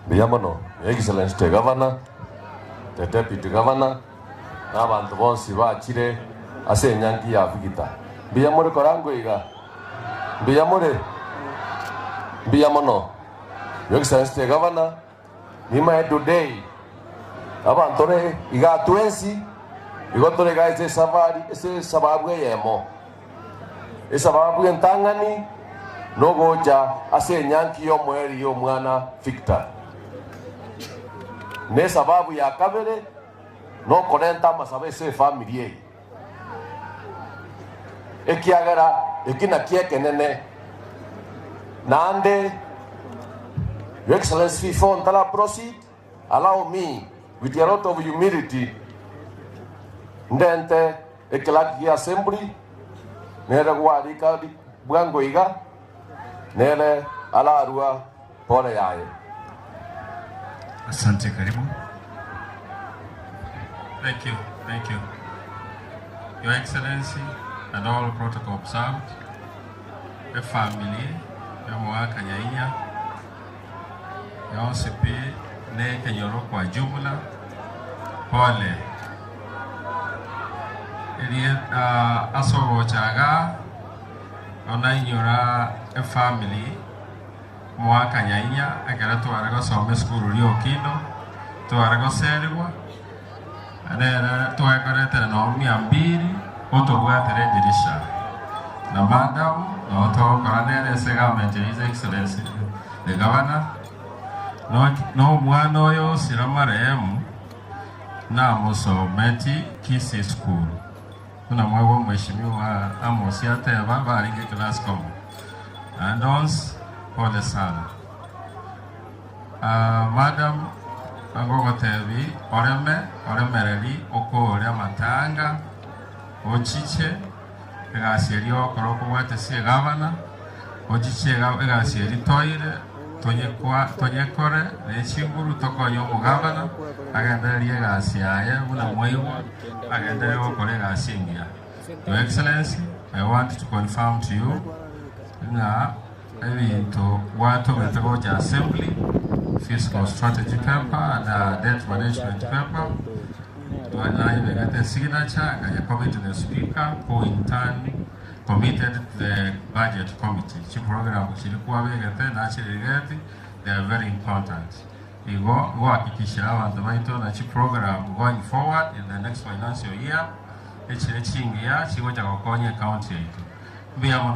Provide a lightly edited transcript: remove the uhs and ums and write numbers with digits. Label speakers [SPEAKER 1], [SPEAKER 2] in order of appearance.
[SPEAKER 1] Mbuya mono, Your Excellency the Governor, the Deputy Governor, na abanto bonsi bachire ase enyangi ya Victor. Mbuya more korangwa iga? Mbuya more? Mbuya mono. Your Excellency the Governor, nimaye today abanto re iga twensi igo tore iga ase esafari ase esababu eyemo. Esababu entang'ani nogocha ase enyangi y'omoerio y'omwana Victor. Na esababu ya kabere nokorenta amasabo ase efamiri eye, ekiagera eki nakio ekenene. Naende Your Excellency before ntara proceed, allow me with a lot of humility ndente Eclerk gia assembly nere gwarika bwango iga, nere ararua pole yaye.
[SPEAKER 2] Asante, karibu.
[SPEAKER 3] Thank you, thank you. Your Excellency and all protocol observed, efamily y'omogaka Nyainya yonsi pi ne ekenyoro kwa jumla, pole. Erieta ase ogocha igaa, bono nainyora efamily omogaka Nyainya ekero tware gosoma esukuru ria Okindo, tware goserigwa, nere twakoretera nonye mia mbiri otobwatera edirisha. Na madam nabo togokora nere ase egovernment ya His Excellency the Governor, no omwana oyo osira marehemu, Namosometi Kisii School, buna mwegwa omweshimiwa Amos ateba, barenge eclass komo. Naende onsi, pole sana. Ah, madam, ngogotebi oreme, oremereri, okore amatanga, ochiche, egasi eria ogokora okobwate ase egavana, ochiche egasi eria toire, tonyekwa tonyekore ne chinguru tokonye omogavana agendererie egasi yaye buna mwaigwa, agenderere gokora egasi engiya. Your Excellency, I want to confirm to you ng'a ebinto gwatomete gocha assembly, fiscal strategy paper and debt management paper, nayebegete esignature nkanye commit to the speaker who in turn committed to the budget committee. Chiprogram chiria kwabegete nachirigeti they are very important. Igo gohakikisha abanto baito na chiprogram going forward in the next financial year echire chingiya chigocha gokonya ecounty yaito. Mbuya mono.